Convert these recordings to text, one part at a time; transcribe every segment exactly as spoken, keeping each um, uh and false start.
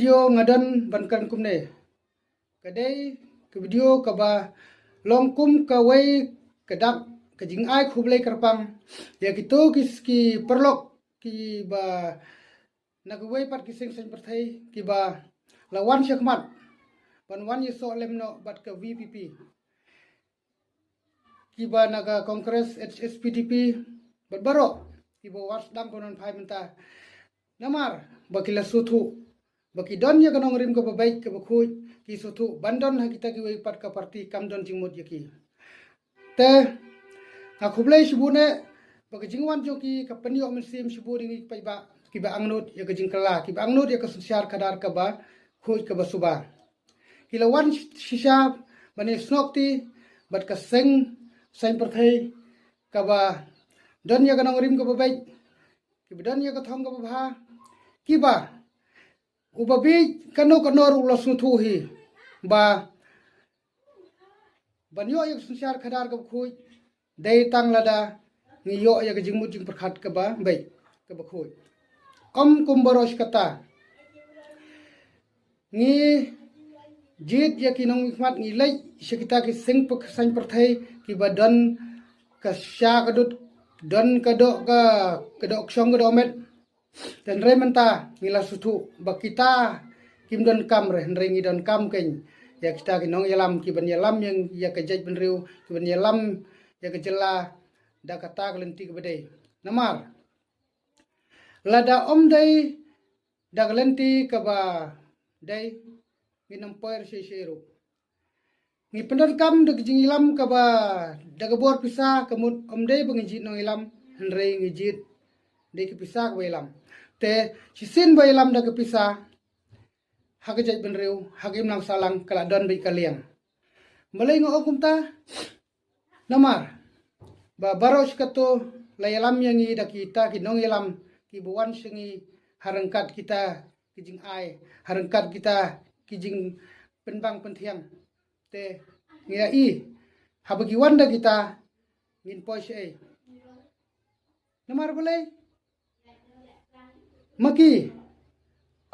Video nga don ban kren kumne. Ka dei ka video kaba long kum kawei ka dak ka jingai khublei kyrpang ïa kito ki, ki paralok kiba na kawei pat ki seng saiñ pyrthei kiba la wan shakhmat ban wan ïasoh lem noh bad ka V P P, kiba na ka Congress, H S P D P, bad baroh kiba wan sdang ban wan phai mynta. Namar ba ki la sngewthuh ba ki don ïa ka nongrim kaba beit kaba khuid, ki sngewthuh ban don ha kita kiwei pat ka party kam don jingmut ïa ki. Te nga khublei shibun eh ba ka jingwan jong ki ka pynïoh mynsiem shibun ïa ngi ki paidbah kiba angnud ïa ka jingkylla, kiba angnud ïa ka synshar khadar kaba khuid kaba suba. Ki la wan shisha ban ïa snohkti bad ka seng saiñ pyrthei kaba don ïa ka nongrim kaba beit, kiba don ïa ka thong kaba bha, kiba uba bieit kano kano ruh la sngewthuh hi ba ban ïoh ïa ka synshar khadar kaba khuid dei tang lada ngi ïoh ïa ka jingmut jingpyrkhat kaba beit kaba khuid. Ym kum baroh shi katta, ngi jied ïa ki nongmihkhmat, ngi leit sha kita ki seng pyk-, saiñ pyrthei kiba don ka sha ka dud, don ka doh ka, ka doh kshong ka doh met. Te hynrei mynta ngi la sngewthuh ba kita kim donkam re, hynrei ngi donkam kein ïa kita ki nongïalam kiban ïalam ïa, ïa ka jaitbynriew, kiban ïalam ïa ka jylla da kata ka lynti kaba dei. Namar lada ym dei da ka lynti kaba dei, ngin ym poi shisha ruh. Ngi pyndonkam da ka jingïalam kaba da ka bor pisa, ka mut ym dei ba ngi jied nongïalam, hynrei ngi jied da ka pisa kaba ïalam. Te shisien ba ïalam da ka pisa ha ka jaitbynriew, ha ka imlang sahlang, ka la don beit ka liang. Balei nga ong kumta? Namar ba baroh shi katta la ïalam ïa ngi da kita ki nongïalam kiba wan sha ngi ha ryngkat kita ki jingai, ha ryngkat kita ki jingpynbang pynthiang. Te ngi ïohi haba ki wan da kita, ngin poi shaei? Namar balei? Ma ki,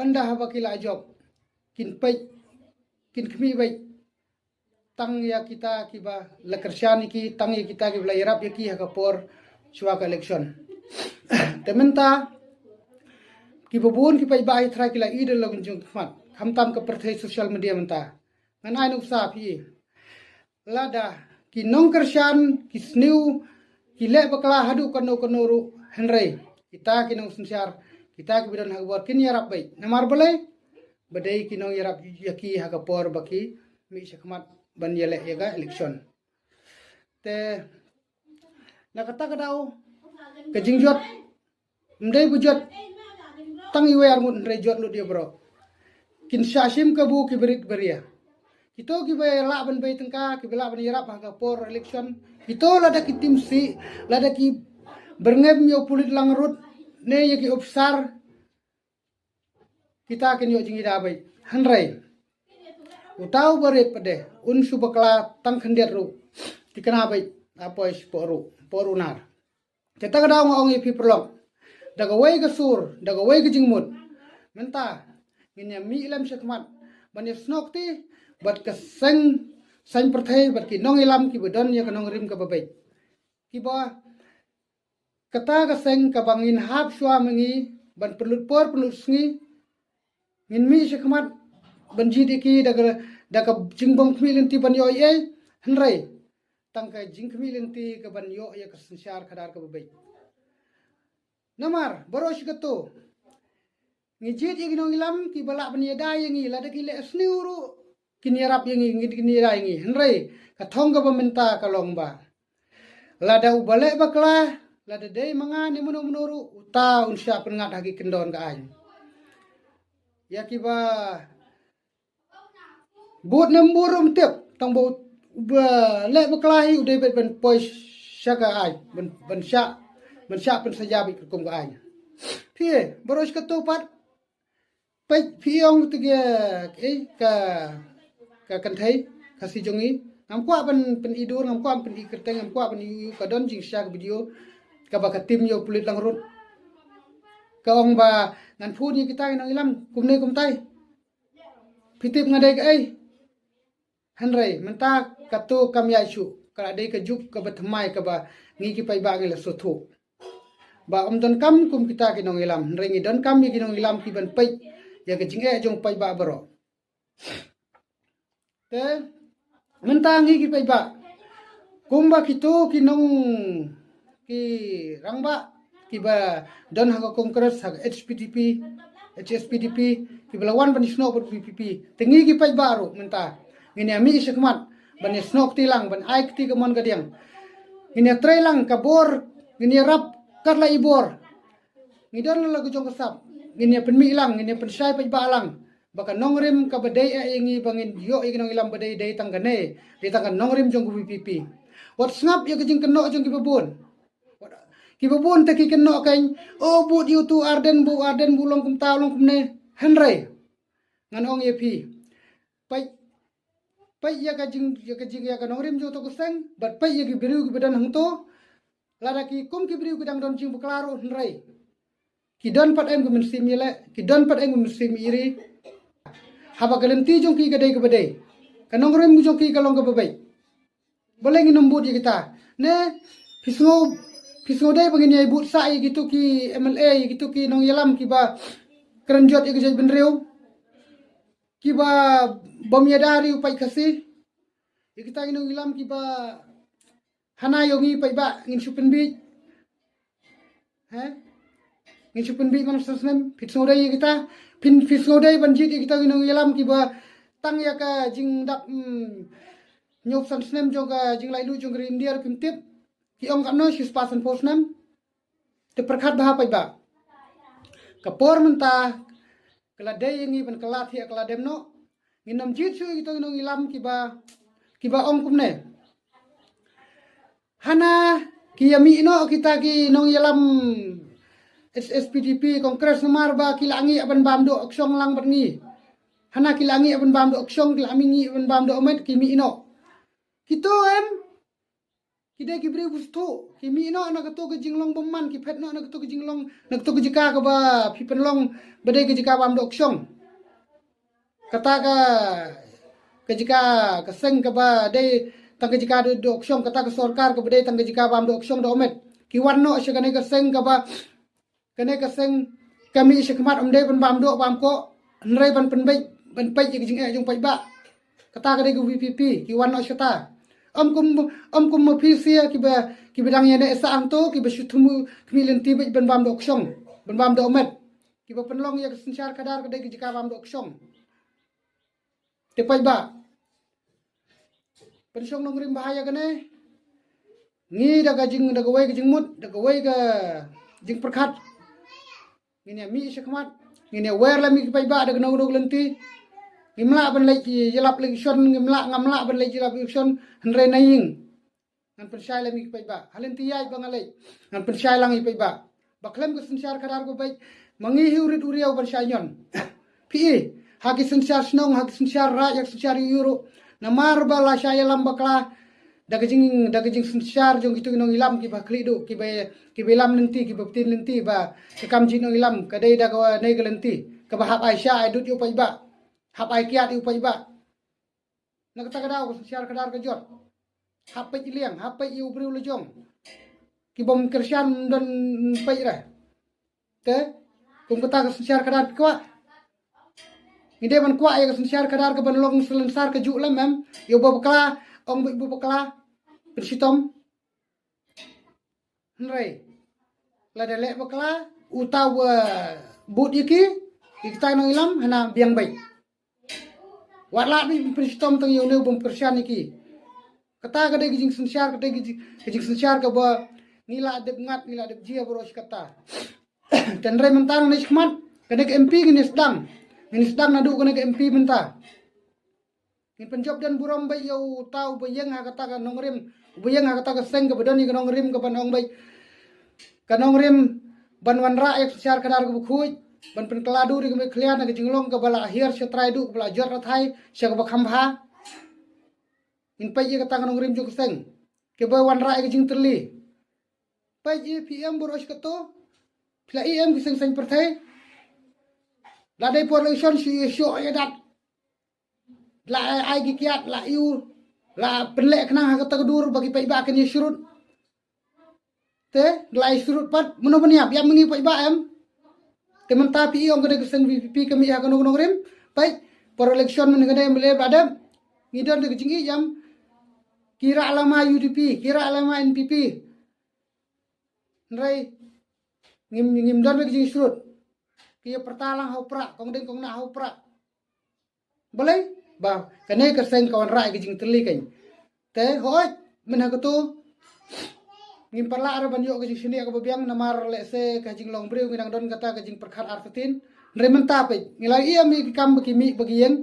ynda haba ki la jop, kin peit, kin khmih beit tang ïa kita kiba la kyrshan ïa ki, tang ïa kita kiba la ïarap ïa ki ha ka por shuwa ka election. Te mynta kiba bun ki paidbah, ïa trai ki la i da la ka jingkhmat, khamtam ka pyrthei social media mynta. Ngan ai nuksa phi, lada ki nongkyrshan ki sniew, ki leh bakla haduh kano kano ruh, hynrei kita ki nongsynshar, kita kiba don ha ka bor kin ïarap beit. Namar balei? Ba dei ki nongïarap ïa ki ha ka por ba ki mih shakhmat ban ïaleh ïa ka election. Te na kata ka daw, ka jingjot ym dei ba jot tang iwei arngut, hynrei jot lut ïa baroh. Kin shah shim kabu ki barit baria. Kito kiba lah ban bei tyngka, kiba lah ban ïarap ha ka por election, kito lada ki tim sih, lada ki byrngem ïa u pulit langrut ne ïa ki ophisar, kita kin ïoh jingïada beit. Hynrei uta u barit pat de, un shu bakla tang khyndiat ruh, thikna beit, ha poi shi por ruh, por ruh nar. Te kata ka daw nga ong ïa phi paralok, da kawei ka sur, da kawei ka jingmut, mynta ngin ïa mih lem shakhmat ban ïa snohkti bad ka seng saiñ pyrthei, bad ki nongïalam kiba don ïa ka nongrim kaba beit, kiba kata ka seng kaba ngin hap shuwa ma ngi ban pynlut por pynlut sngi, ngin mih shakhmat ban jied ïa ki da ka, da ka jingbym khmih lynti ban ïoh ei ei, hynrei tang ka jingkhmih lynti ka ban ïoh ïa ka synshar khadar kaba beit. Namar baroh shi katta ngi jied ïa ki nongïalam kiba lah ban ïada ïa ngi, lada ki leh sniew ruh kin ïarap ïa ngi, ngi kin ïada ïa ngi. Hynrei ka thong kaba mynta ka long ba lada uba leh bakla, lada dei ma nga ne mano mano ruh, uta un shah pynngat ha ki kyndon ka aiñ. Ïa kiba bud ne ym bud ruh ym tip, tang ba uba leh bakla hi u dei beit ban poi sha ka aiñ, ban, ban shah, ban shah pynsaja beit katkum ka aiñ. Phi, baroh shi katta pat, peit phi ong tu ka, eh, ka, ka kynthei Khasi jong ngi. Ngam kwah ban pyni dur, ngam kwah ban pyni kyrteng, ngam kwah ban i, ka don jingshisha ka video kaba ka tim ïa u pulit langrut. Ka ong ba ngan phone ïa kita ki nongïalam kumne kumtai. Phi tip nga dei kaei? Hynrei mynta kato kam ïaid shuh, ka la dei ka juk kaba thymmai kaba ngi ki paidbah ngi la sngewthuh ba ym donkam kum kita ki nongïalam, hynrei ngi donkam ïa ki nongïalam ki ban peit ïa ka jingeh jong paidbah baroh. Te mynta ngi ki paidbah, kumba kito ki nong, ki rangbah kiba don ha ka Congress, ha ka H P D P, H S P D P, kiba la wan ban ïasnoh bad V P P. Te ngi ki paidbah ruh mynta ngin ïa mih shakhmat ban ïasnoh kti lang, ban ai kti ka mon ka diang. Ngin ïa trei lang ka bor, ngin ïa rap kat la i bor. Ngi don la ka jong ka sap, ngin ïa pynmih lang, ngin ïa pynshai paidbah lang ba ka nongrim kaba dei eh ïa ngi ba ngin ïoh ïa ki nongïalam ba dei, dei tang kane, dei tang ka nongrim jong ka V P P. Wat sngap ïa ka jingkynnoh jong kiba bun. Wat, kiba bun te ki kynnoh kan, oh, bud ïa utu Ardent, bud Ardent, bud long kumta, long kumne. Hynrei ngan ong ïa phi, peit, peit ïa ka jing, ïa ka jing, ïa ka nongrim jong to ka seng bad peit ïa ki briew kiba don hangto. Lada ki kum ki briew ki dang don jingbakla ruh, hynrei ki don pat em ka mynsiem ïaleh, ki don pat em ka mynsiem ïeit. Haba ka lynti jong ki ka dei kaba dei, ka nongrim jong ki ka long kaba beit, balei ngin ym bud ïa kita? Ne phi sngew, phi sngew dei ba ngin ïa bud sah ïa kito ki M L A, ïa kito ki nongïalam kiba kren jot ïa ka jaitbynriew, kiba bym ïada ri u paid Khasi, ïa kita ki nongïalam kiba hana ïa ngi paidbah ngin shu pynbiej. He? Ngin shu pynbiej man san snem, phi sngew dei ïa kita, phin, phi sngew dei ban jied ïa kita ki nongïalam kiba tang ïa ka jingdap, mm, hynñiew san snem jong ka jinglaitluid jong ka ri India ruh phim tip. Ki ong katno, shispah sanphew snem. Te pyrkhat bha paidbah. Ka por mynta ka la dei ïa ngi ban kylla thiah, ka la dem noh. Ngin ym jied shuh ïa kita ki nongïalam kiba, kiba ong kumne. Hana ki ïa mih noh kita ki nongïalam H S P D P, Congress namar ba ki la ngi ban bam doh aukshong lang bad ngi. Hana ki la ngi ban bam doh aukshong, ki la ngi ban bam doh met, ki mih noh. Kito em, ki dei ki briew ba sngewthuh, ki mih noh na kato ka jinglong bymman, ki phet noh na kato ka jinglong, na kato ka jaka kaba phi pynlong ba dei ka jaka bam doh aukshong. Kata ka, ka jaka, ka seng kaba dei tang ka jaka doh, doh aukshong, kata ka sorkar kaba dei tang ka jaka bam doh aukshong doh met. Ki wan noh sha kane ka seng kaba, kane ka seng ka mih shakhmat ym dei ban bam doh bam koh, hynrei ban pynbeit, ban peit ïa ka jingeh jong paidbah. Kata ka dei ka V P P, ki wan noh shata. Ym kum, ym kum ma phi sha kiba, kiba dang ïa neh sah hangto, kiba shu thmu khmih lynti beit ban bam doh aukshong, ban bam doh met. Kiba pynlong ïa ka synshar khadar ka dei ka jaka bam doh aukshong. Te paidbah, pynshong nongrim bha ïa kane. Ngi da ka jing, da kawei ka jingmut, da kawei ka jingpyrkhat, ngin ïa mih shakhmat, ngin ïa wer lem ïa ki paidbah da kano kano ka lynti. Ngim lah ban leit ïalap election, ngim lah, ngam lah ban leit ïalap election hynrei na ïing. Ngan pynshai lem ïa ki paidbah. Ha lynti ïaid ba nga leit, ngan pynshai lang ïa ki paidbah. Ba khlem ka synshar khadar kaba beit, ma ngi hi u rit u riaw ban shah ñion. Phi i, ha ki synshar shnong, ha ki synshar raid, ha ki synshar ïew ruh, namar ba la shah ïalam bakla da ka jing, da ka jingsynshar jong kito ki nongïalam kiba khlieh duh, kiba, kiba ïalam lynti, kiba btin lynti ba ka kam jong ki nongïalam ka dei da kane ka lynti kaba hap ai sha ai dud ïa u paidbah, hap ai kiad ïa u paidbah. Na kata ka daw ka synshar khadar ka jot. Hap peit liang, hap peit ïa u briew la jong. Ki bym kyrshan don peit re. Te kum kata ka synshar khadar phi kwah. Ngi dei ban kwah ïa ka synshar khadar ka ban long salonsar ka juh lem em. Ïa u ba bakla, ong beit u ba bakla, pynshitom. Hynrei lada leh bakla, uta u ba bud ïa ki, ïa kita ki nongïalam, hana biang beit. Wat lah beit ban pynshitom tang ïa une u bym kyrshan ïa ki. Kata ka dei ka jingsynshar, ka dei ka jing, ka jingsynshar kaba ngi lah dep ngat, ngi lah dep jia baroh shi katta. Te hynrei mynta nangne shakhmat, kane ka M P ngin ïa sdang. Ngin ïa sdang naduh kane ka M P mynta. Ngin pynjop don burom beit ïa uta u ba ïeng ha kata ka nongrim, u ba ïeng ha kata ka seng kaba don ïa ka nongrim kaban ong beit, ka nongrim ban wanrah ïa ka synshar khadar kaba khuid, ban pynkylla dur ïa ka met khlieh na ka jinglong kaba la hiar sha trai duh, kaba la jot rathai sha kaba kham bha. Ngin peit ïa kata ka nongrim jong ka seng kaba wanrah ïa ka jingtylli. Peit ïa phi em baroh shi katta, phi la i em ki seng saiñ pyrthei. La dei por election shu ïa shoh ïa dat. La ai ki kiad, la ïu, la pynleh khnang ha kata ka dur ba ki paidbah kin ïa shrut. Te la ïa shrut pat, mano ban ïap, ïap ma ngi paidbah em? Te mynta phi ong ka dei ka seng VPP ka mih ha kano kano ka rim. Peit, por election mynne ka dei mynne ba dep. Ngi don da ka jingïeit em? Ki rah lama UDP, ki rah lama NPP. Hynrei ngim, ngim don da ka jingshrut. Ki ïa pyrta lang ha u prah, kong ding kong nah ha u prah. Balei? Ba kane ka seng ka wanrah ïa ka jingtylli kein. Te hooid, mynha kato ngim pat lah re ban ïoh ka jingshaniah kaba biang, namar lehse ka jinglong briew ngi dang don kata ka jingpyrkhat artatien. Hynrei mynta peit, ngi la ïohi ïa ki kam ba ki mih ba ki ïeng,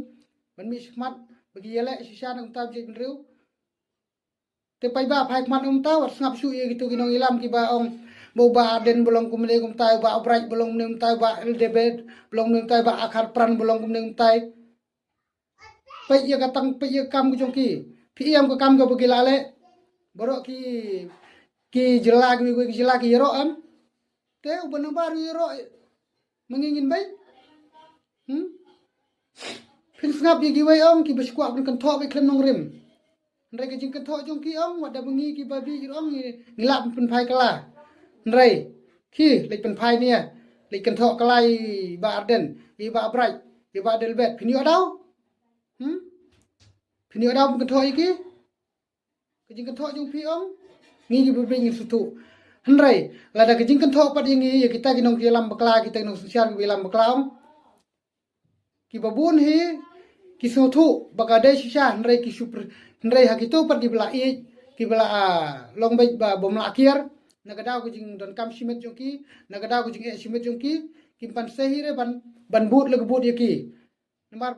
ban mih shakhmat ba ki ïaleh shisha na ka bynta u jaitbynriew. Te paidbah, phai khmat kumta, wat sngap shuh ïa kito ki nongïalam kiba ong ba u Bah Ardent ba long kumne kumtai, u Bah Bright ba long kumne kumtai, u Bah Elizabeth ba long kumne kumtai, Bah Kharpran ba long kumne kumtai. Peit ïa ka tang, peit ïa ka kam ka jong ki. Phi ïam ka kam kaba ki la leh. Baroh ki, ki jylla, kiwei kiwei ki jylla ki ïaroh em? Te u Bah Nabar u ïaroh ma ngi, ngin beit. Hmm? Phin sngap ïa kiwei ong kiba shu kwah ban kynthoh beit khlem nongrim. Hynrei ka jingkynthoh jong ki ong, wat da ba ngi kiba bieit ruh ong ngi, ngi lah ban pynphai kylla. Hynrei ki leit pynphai ne, leit kynthoh kylla ïa i Bah Ardent, ïa i Bah Bright, ïa i Bah Elizabeth, phin ïoh daw? Hmm? Phin ïoh daw ban kynthoh ïa ki? Ka jingkynthoh jong phi ong, ngi kiba bieit ngin sngewthuh. Hynrei lada ka jingkynthoh pat ïa ngi, ïa kita ki nongïalam bakla, kita ki nongsynshar kiba ïalam bakla ong, kiba bun hi ki sngewthuh ba ka dei shisha, hynrei ki shu pyrshah, hynrei ha kito pat kiba la ïeit, kiba la, ah, long beit ba bym lah kiar na ka daw ka jingdonkam shimet jong ki, na ka daw ka jingeh shimet jong ki, kim pan seh hi re ban, ban bud la ka bud ïa ki. Namar